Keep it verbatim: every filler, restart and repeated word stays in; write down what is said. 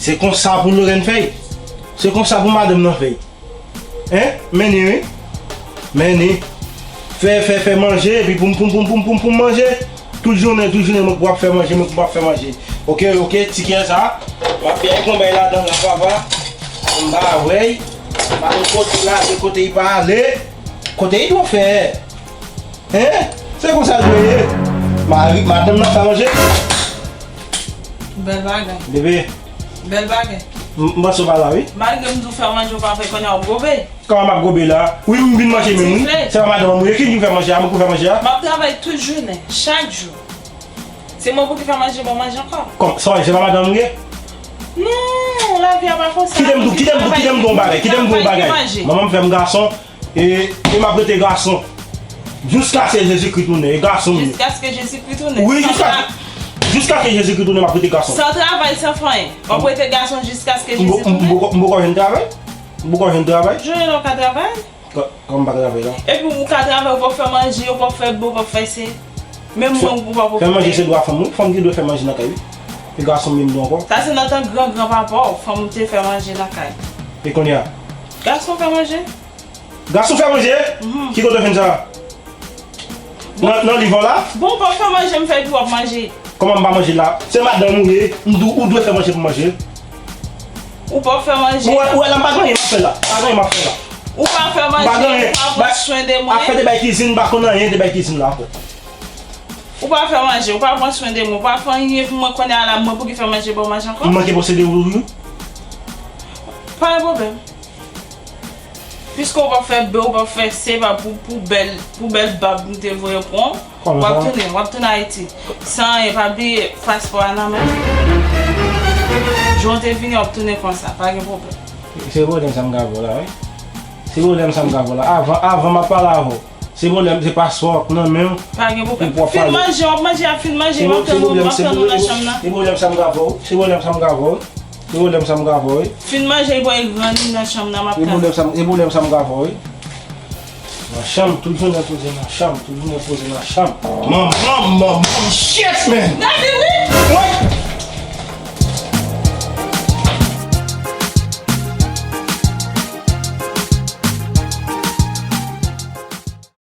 Se konsa pou Lorraine fè. Se konsa pou madanm nan fè. Hein? Men ni, wi. Men ni. Fè, fè, fè manje, epi poum, poum, poum, poum, poum, poum manje. Tout jounen, tout jounen, mwen k ap fè manje, mwen k ap fè manje. Oke, oke, ti kè sa. M ap fè yon konbay ladan la, papa. M pa wè. M pa konn kote l ale, kote li pa ale. Kote li dwe fè. Hein? Se konsa l dwe ye. Mari, madanm nan fè manje. Bèl bagay. Bebe. Bèl bagay. M, m panse w pa la, wi. Malgre m di w fè manje, w pa fè, kounye a w ap gobe. Kòman m ap gobe la? Wi, m vin manje menm, wi. Sifle. Se pa madanm mwen, wi, ki di m fè manje a, mwen pou fè manje a. M ap travay tout jounen, chak jou. Se mwen pou ki fè manje, bon manje ankò. Kòm, sa, se pa madanm mwen ye? Non, lavi a pa konsa. Kite m di w, kite m di w, kite m di w yon bagay, kite m di w yon bagay. Manman m fè m gason, e, e m ap rete gason. Jiskaske Jezikri tounen, e gason m ye. Jiskaske Jezikri tounen. Wi, jiska, jiskaske Jezikri tounen, m ap rete gason. San travay, san fè anyen. W ap rete gason jiskaske Jezikri tounen. M poko, m poko jwenn travay. M poko jwenn travay. Jwenn lè w ka travay. Kò-, kòman m pa travay la? Epi ou ka travay, ou p ap fè manje, ou p ap fè bò, ou p ap fè se. Menm mwen, ou p ap fè. Fè manje se dwa fanm, wi. Fanm ki dwe fè manje nan kay, wi. E gason m menm tou ankò. Sa se nan tan gran gran papa w, fanm te fè manje nan kay. E kounye a? Gason fè manje. Gason fè manje? Mhm. Ki kote w jwenn sa? Nan, nan liv la? Bon, w p ap fè manje, m fè epi w ap manje. Kòman m pa manje la? Se madanm ou ye, m di w, ou dwe fè manje pou manje. Ou p ap fè manje. Ou wè, ou wè la, m pa gen anyen m ap fè la. M pa gen anyen m ap fè la. Ou pa fè manje, ou pa pran swen de mwen. Afè de bay kizin, m pa konn anyen de bay kizin la, frè. Ou pa fè manje, ou pa pran swen de mwen, ou pa fè anyen pou mwen kounye a la, mwen pou ki fè manje, ba w manje ankò? M manke posede ou toujou? Pa gen pwoblèm. Piske w p ap fè bè, w p ap fè se pa pou, pou bèl, pou bèl bab m te voye pran w, w ap tounen, w ap tounen Ayiti. San anyen, pa bliye paspò a nan men w. Jan w te vini, w ap tounen konsa, pa gen pwoblèm. Se pwoblèm sa m ka ba w la, wi. Se pwoblèm sa m ka ba w la. Avan, avan m ap pale avè w. Se pwoblèm, se paspò w nan men w. Pa gen pwoblèm. Fin manje, w ap manje, ap fin manje, m ap tann ou, m ap tann ou nan chanm nan. Se pwoblèm sa m ka ba w. Se pwoblèm sa m ka ba w. Se pwoblèm sa m ka ba w, wi. Fin manje, bwè, rann nan chanm nan, m ap tann. Se pwoblèm sa m, se pwoblèm sa m ka ba w, wi. Nan chanm, tout jounen poze nan chanm, tout jounen poze nan chanm. Manman, manman, shit, man! Gade, wi! Wi!